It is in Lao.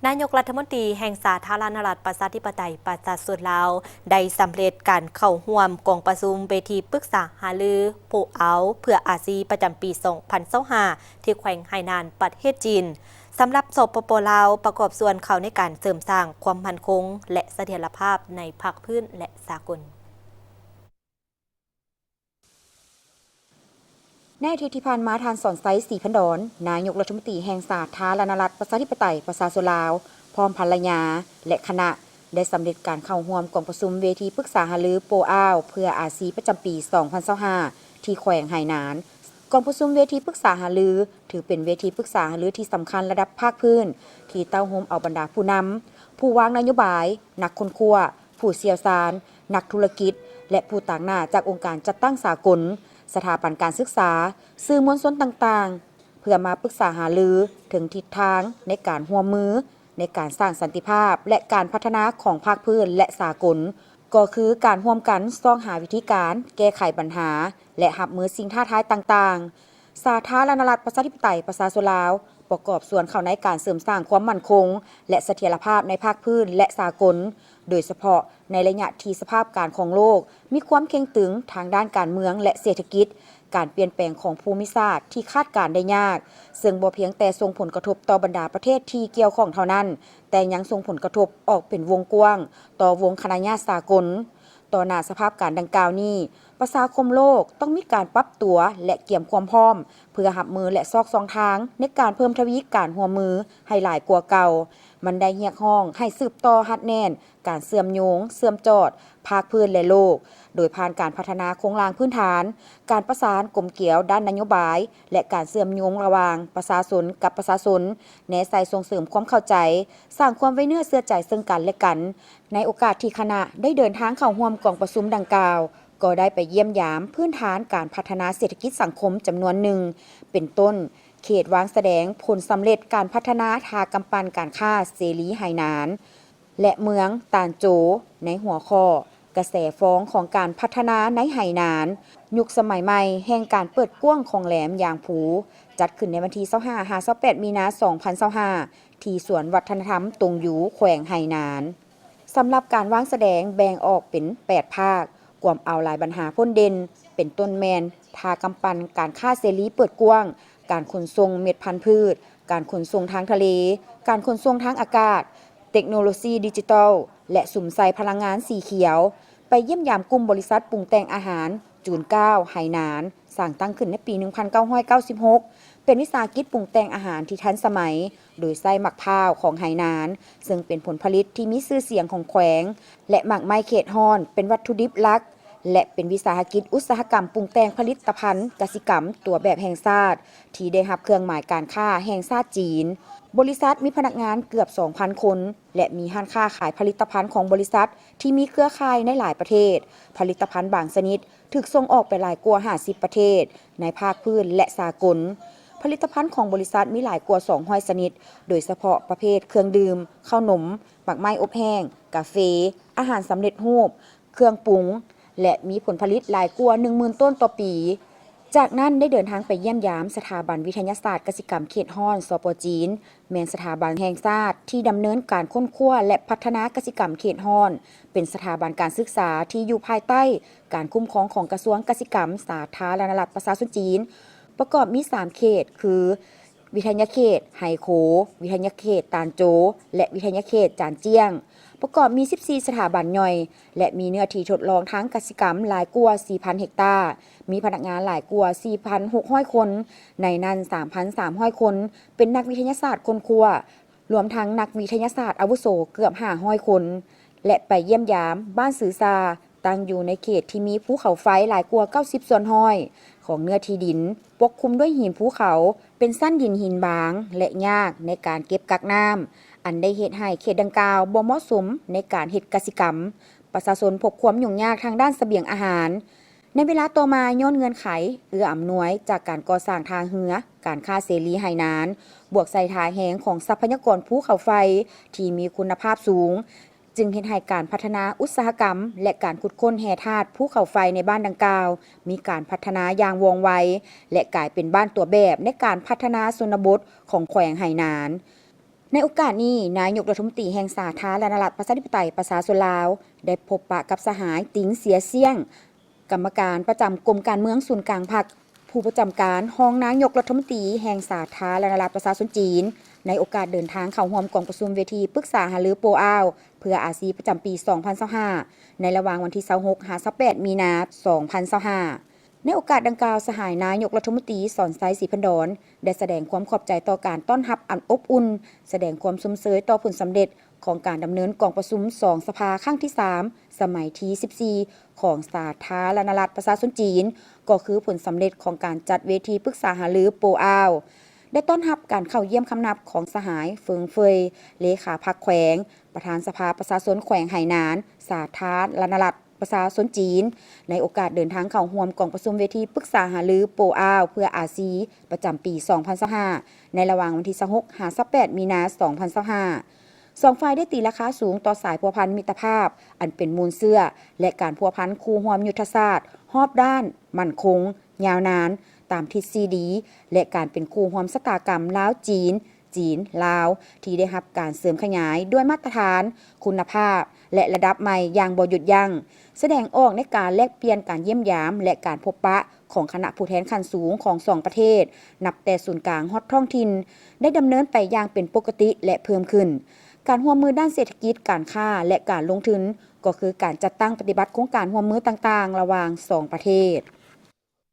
ນາຍົກລັດຖະມົນຕີແຫ່ງສາທາລະນະລັດ ປະຊາທິປະໄຕ ປະຊາຊົນລາວ ໄດ້ສຳເລັດການເຂົ້າຮ່ວມກອງປະຊຸມເວທີປຶກສາຫາລືໂປອາວເພື່ອອາຊີ ປະຈຳປີສອງພັນຊາວຫ້າ ທີ່ແຂວງໄຫໜານ ປະເທດຈີນ. ສຳລັບ ສປປ ລາວ ປະກອບສ່ວນເຂົ້າໃນການເສີມສ້າງຄວາມໝັ້ນຄົງ ແລະ ສະຖຽນລະພາບໃນພາກພື້ນ ແລະ ສາກົນ. ໃນອາທິດທີ່ຜ່ານມາ, ທ່ານ ສອນໄຊ ສີພັນດອນ ນາຍົກລັດຖະມົນຕີແຫ່ງສາທາລະນະລັດ ປະຊາທິປະໄຕ ປະຊາຊົນລາວ ພ້ອມພັນລະຍາ ແລະ ຄະນະ ໄດ້ສຳເລັດການເຂົ້າຮ່ວມກອງປະຊຸມເວທີປຶກສາຫາລືໂປອາວເພື່ອອາຊີ ປະຈຳປີສອງພັນຊາວຫ້າ ທີ່ແຂວງໄຫໜານ. ກອງປະຊຸມເວທີປຶກສາຫາລື ຖືເປັນເວທີປຶກສາຫາລືທີ່ສຳຄັນລະດັບພາກພື້ນ ທີ່ເຕົ້າໂຮມເອົາບັນດາຜູ້ນຳ, ຜູ້ວາງນະໂຍບາຍ, ນັກຄົ້ນຄວ້າ, ຜູ້ຊ່ຽວຊານ, ນັກທຸລະກິດ ແລະ ຜູ້ຕາງໜ້າຈາກອົງການຈັດຕັ້ງສາກົນ, ສະຖາບັນການສຶກສາ, ສື່ມວນຊົນຕ່າງໆ ເພື່ອມາປຶກສາຫາລືເຖິງທິດທາງໃນການຮ່ວມມືໃນການສ້າງສັນຕິພາບ ແລະ ການພັດທະນາຂອງພາກພື້ນ ແລະ ສາກົນ, ກໍຄືການຮ່ວມກັນຊອກຫາວິທີການແກ້ໄຂບັນຫາ ແລະ ຮັບມືສິ່ງທ້າທາຍຕ່າງໆ. ສາທາລະນະລັດ ປະຊາທິປະໄຕ ປະຊາຊົນລາວ ປະກອບສ່ວນເຂົ້າໃນການເສີມສ້າງຄວາມໝັ້ນຄົງ ແລະ ສະຖຽນລະພາບໃນພາກພື້ນ ແລະ ສາກົນ, ໂດຍສະເພາະໃນໄລຍະທີ່ສະພາບການຂອງໂລກມີຄວາມເຄັ່ງຕຶງທາງດ້ານການເມືອງ ແລະ ເສດຖະກິດ, ການປ່ຽນແປງຂອງພູມິສາດທີ່ຄາດການໄດ້ຍາກ, ເຊິ່ງບໍ່ພຽງແຕ່ສົ່ງຜົນກະທົບຕໍ່ບັນດາປະເທດທີ່ກ່ຽວຂ້ອງເທົ່ານັ້ນ, ແຕ່ຍັງສົ່ງຜົນກະທົບອອກເປັນວົງກວ້າງຕໍ່ວົງຄະນະຍາດສາກົນ. ຕໍ່ໜ້າສະພາບການດັ່ງກ່າວນີ້, ປະຊາຄົມໂລກຕ້ອງມີການປັບຕົວ ແລະ ກຽມຄວາມພ້ອມ ເພື່ອຮັບມື ແລະ ຊອກຊ່ອງທາງໃນການເພີ່ມທະວີການຮ່ວມມືໃຫ້ຫຼາຍກວ່າເກົ່າ. ມັນໄດ້ຮຽກຮ້ອງໃຫ້ສືບຕໍ່ຮັດແໜ້ນການເຊື່ອມໂຍງ, ເຊື່ອມຈອດພາກພື້ນ ແລະ ໂລກ, ໂດຍຜ່ານການພັດທະນາໂຄງລ່າງພື້ນຖານ, ການປະສານກົມກຽວດ້ານນະໂຍບາຍ ແລະ ການເຊື່ອມໂຍງລະຫວ່າງປະຊາຊົນກັບປະຊາຊົນ, ແນໃສ່ສົ່ງເສີມຄວາມເຂົ້າໃຈ, ສ້າງຄວາມໄວ້ເນື້ອເຊື່ອໃຈເຊິ່ງກັນ ແລະ ກັນ. ໃນໂອກາດທີ່ຄະນະໄດ້ເດີນທາງເຂົ້າຮ່ວມກອງປະຊຸມດັ່ງກ່າວ, ກໍໄດ້ໄປຢ້ຽມຢາມພື້ນຖານການພັດທະນາເສດຖະກິດສັງຄົມຈຳນວນໜຶ່ງ, ເປັນຕົ້ນ ເຂດວາງສະແດງຜົນສຳເລັດການພັດທະນາທ່າກຳປັ່ນການຄ້າເສລີໄຫໜານ ແລະ ເມືອງຕານໂຈ ໃນຫົວຂໍ້ ກະແສຟອງຂອງການພັດທະນາໃນໄຫໜານ, ຍຸກສະໄໝໃໝ່ແຫ່ງການເປີດກວ້າງຂອງແຫຼມຢາງພູ, ຈັດຂຶ້ນໃນວັນທີຊາວຫ້າ ຫາ ຊາວແປດ ມີນາ ສອງພັນຊາວຫ້າ ທີ່ສວນວັດທະນະທຳຕົງຢູ່ ແຂວງໄຫໜານ. ສຳລັບການວາງສະແດງແບ່ງອອກເປັນແປດພາກ, ກວມເອົາຫຼາຍບັນຫາພົ້ນເດັ່ນ, ເປັນຕົ້ນແມ່ນ ທ່າກຳປັ່ນການຄ້າເສລີເປີດກວ້າງ, ການຂົນສົ່ງເມັດພັນພືດ, ການຂົນສົ່ງທາງທະເລ, ການຂົນສົ່ງທາງອາກາດ, ເຕັກໂນໂລຊີດິຈິຕອລ ແລະ ສຸມໃສ່ພະລັງງານສີຂຽວ. ໄປຢ້ຽມຢາມກຸ່ມບໍລິສັດປຸງແຕ່ງອາຫານ ຈູນເກົ້າ ໄຫໜານ, ສ້າງຕັ້ງຂຶ້ນໃນປີໜຶ່ງພັນເກົ້າຮ້ອຍເກົ້າສິບຫົກ ເປັນວິສາຫະກິດປຸງແຕ່ງອາຫານທີ່ທັນສະໄໝ, ໂດຍໃຊ້ໝາກພ້າວຂອງໄຫໜານ ເຊິ່ງເປັນຜົນຜະລິດທີ່ມີຊື່ສຽງຂອງແຂວງ ແລະ ໝາກໄມ້ເຂດຮ້ອນເປັນວັດຖຸດິບຫຼັກ ແລະ ເປັນວິສາຫະກິດອຸດສາຫະກຳປຸງແຕ່ງຜະລິດຕະພັນກະສິກຳຕົວແບບແຫ່ງຊາດ ທີ່ໄດ້ຮັບເຄື່ອງໝາຍການຄ້າແຫ່ງຊາດຈີນ. ບໍລິສັດມີພະນັກງານເກືອບສອງພັນຄົນ ແລະ ມີຮ້ານຄ້າຂາຍຜະລິດຕະພັນຂອງບໍລິສັດທີ່ມີເຄືອຂ່າຍໃນຫຼາຍປະເທດ. ຜະລິດຕະພັນບາງຊະນິດ ຖືກສົ່ງອອກໄປຫຼາຍກວ່າຫ້າສິບປະເທດໃນພາກພື້ນ ແລະ ສາກົນ. ຜະລິດຕະພັນຂອງບໍລິສັດມີຫຼາຍກວ່າສອງຮ້ອຍຊະນິດ, ໂດຍສະເພາະປະເພດເຄື່ອງດື່ມ, ເຂົ້າໜົມ, ໝາກໄມ້ອົບແຫ້ງ, ກາເຟ, ອາຫານສຳເລັດຮູບ, ເຄື່ອງປຸງ ແລະ ມີຜົນຜະລິດຫຼາຍກວ່າໜຶ່ງໝື່ນໂຕນຕໍ່ປີ. ຈາກນັ້ນໄດ້ເດີນທາງໄປຢ້ຽມຢາມສະຖາບັນວິທະຍາສາດກະສິກຳເຂດຮ້ອນ ສປ ຈີນ, ແມ່ນສະຖາບັນແຫ່ງຊາດທີ່ດຳເນີນການຄົ້ນຄວ້າ ແລະ ພັດທະນາກະສິກຳເຂດຮ້ອນ, ເປັນສະຖາບັນການສຶກສາທີ່ຢູ່ພາຍໃຕ້ການຄຸ້ມຄອງຂອງກະຊວງກະສິກຳ ສາທາລະນະລັດປະຊາຊົນຈີນ, ປະກອບມີສາມເຂດ ຄື ວິທະຍາເຂດໄຮໂຄ, ວິທະຍາເຂດຕານໂຈ ແລະ ວິທະຍາເຂດຈານຈຽງ, ປະກອບມີສິບສີ່ສະຖາບັນຍ່ອຍ ແລະ ມີເນື້ອທີ່ທົດລອງທາງກະສິກຳຫຼາຍກວ່າສີ່ພັນເຮັກຕາ, ມີພະນັກງານຫຼາຍກວ່າສີ່ພັນຫົກຮ້ອຍຄົນ, ໃນນັ້ນສາມພັນສາມຮ້ອຍຄົນເປັນນັກວິທະຍາສາດຄົ້ນຄວ້າ, ລວມທັງນັກວິທະຍາສາດອາວຸໂສເກືອບຫ້າຮ້ອຍຄົນ ແລະ ໄປຢ້ຽມຢາມບ້ານສືຊາ ຕັ້ງຢູ່ໃນເຂດທີ່ມີພູເຂົາໄຟຫຼາຍກວ່າເກົ້າສິບສ່ວນຮ້ອຍຂອງເນື້ອທີ່ດິນ, ປົກຄຸມດ້ວຍຫີນພູເຂົາ, ເປັນຊັ້ນດິນຫີນບາງ ແລະ ຍາກໃນການເກັບກັກນ້ຳ, ອັນໄດ້ເຮັດໃຫ້ເຂດດັ່ງກ່າວບໍ່ເໝາະສົມໃນການເຮັດກະສິກຳ. ປະຊາຊົນພົບຄວາມຫຍຸ້ງຍາກທາງດ້ານສະບຽງອາຫານ. ໃນເວລາຕໍ່ມາ, ຍ້ອນເງື່ອນໄຂເອື້ອອຳນວຍຈາກການກໍ່ສ້າງທ່າເຮືອ, ການຄ້າເສລີໄຫໜານ, ບວກໃສ່ທ່າແຮງຂອງຊັບພະຍາກອນພູເຂົາໄຟທີ່ມີຄຸນນະພາບສູງ, ຈຶ່ງເຮັດໃຫ້ການພັດທະນາອຸດສາຫະກຳ ແລະ ການຂຸດຄົ້ນແຮ່ທາດພູເຂົາໄຟໃນບ້ານດັ່ງກ່າວ ມີການພັດທະນາຢ່າງວ່ອງໄວ ແລະ ກາຍເປັນບ້ານຕົວແບບໃນການພັດທະນາຊົນນະບົດຂອງແຂວງໄຫໜານ. ໃນໂອກາດນີ້, ນາຍົກລັດຖະມົນຕີແຫ່ງສາທາລະນະລັດ ປະຊາທິປະໄຕ ປະຊາຊົນລາວ ໄດ້ພົບປະກັບສະຫາຍ ຕິງ ເຊຍຊຽງ, ກຳມະການປະຈຳກົມການເມືອງສູນກາງພັກ, ຜູ້ປະຈຳການຮອງນາຍົກລັດຖະມົນຕີແຫ່ງສາທາລະນະລັດ ປະຊາຊົນຈີນ, ໃນໂອກາດເດີນທາງເຂົ້າຮ່ວມກອງປະຊຸມເວທີປຶກສາຫາລືໂປອາວ ເພື່ອອາຊີ ປະຈຳປີສອງພັນຊາວຫ້າ ໃນລະຫວ່າງວັນທີຊາວຫົກ ຫາ ຊາວແປດ ມີນາ ສອງພັນຊາວຫ້າ. ໃນໂອກາດດັ່ງກ່າວ, ສະຫາຍນາຍົກລັດຖະມົນຕີ ສອນໄຊ ສີພັນດອນ ໄດ້ສະແດງຄວາມຂອບໃຈຕໍ່ການຕ້ອນຮັບອັນອົບອຸ່ນ, ສະແດງຄວາມຊົມເຊີຍຕໍ່ຜົນສຳເລັດຂອງການດຳເນີນກອງປະຊຸມສອງສະພາຄັ້ງທີສາມ ສະໄໝທີສິບສີ່ ຂອງສາທາລະນະລັດປະຊາຊົນຈີນ, ກໍຄືຜົນສຳເລັດຂອງການຈັດເວທີປຶກສາຫາລືໂປອາວ. ໄດ້ຕ້ອນຮັບການເຂົ້າຢ້ຽມຄຳນັບຂອງສະຫາຍ ເຟິງເຟີຍ ເລຂາພັກແຂວງ, ປະທານສະພາປະຊາຊົນແຂວງໄຫໜານ ສາທາລະນະລັດປະຊາຊົນຈີນ, ໃນໂອກາດເດີນທາງເຂົ້າຮ່ວມກອງປະຊຸມເວທີປຶກສາຫາລືໂປອາວ ເພື່ອອາຊີ ປະຈຳປີສອງພັນຊາວຫ້າ ໃນລະຫວ່າງວັນທີຊາວຫົກ ຫາ ຊາວແປດ ມີນາ ສອງພັນຊາວຫ້າ. ສອງຝ່າຍໄດ້ຕີລາຄາສູງຕໍ່ສາຍພົວພັນມິດຕະພາບ ອັນເປັນມູນເຊື້ອ ແລະ ການພົວພັນຄູ່ຮ່ວມຍຸດທະສາດຮອບດ້ານ, ໝັ້ນຄົງ, ຍາວນານ, ຕາມທິດສີ່ດີ ແລະ ການເປັນຄູ່ຮ່ວມຊະຕາກຳລາວ-ຈີນ, ຈີນ-ລາວ ທີ່ໄດ້ຮັບການເສີມຂະຫຍາຍດ້ວຍມາດຕະຖານ, ຄຸນນະພາບ ແລະ ລະດັບໃໝ່ຢ່າງບໍ່ຢຸດຢັ້ງ, ສະແດງອອກໃນການແລກປ່ຽນການຢ້ຽມຢາມ ແລະ ການພົບປະຂອງຄະນະຜູ້ແທນຂັ້ນສູງຂອງສອງປະເທດ, ນັບແຕ່ສູນກາງຮອດທ້ອງຖິ່ນ, ໄດ້ດຳເນີນໄປຢ່າງເປັນປົກກະຕິ ແລະ ເພີ່ມຂຶ້ນ. ການຮ່ວມມືດ້ານເສດຖະກິດ, ການຄ້າ ແລະ ການລົງທຶນ ກໍຄືການຈັດຕັ້ງປະຕິບັດໂຄງການຮ່ວມມືຕ່າງໆ ລະຫວ່າງສອງປະເທດ.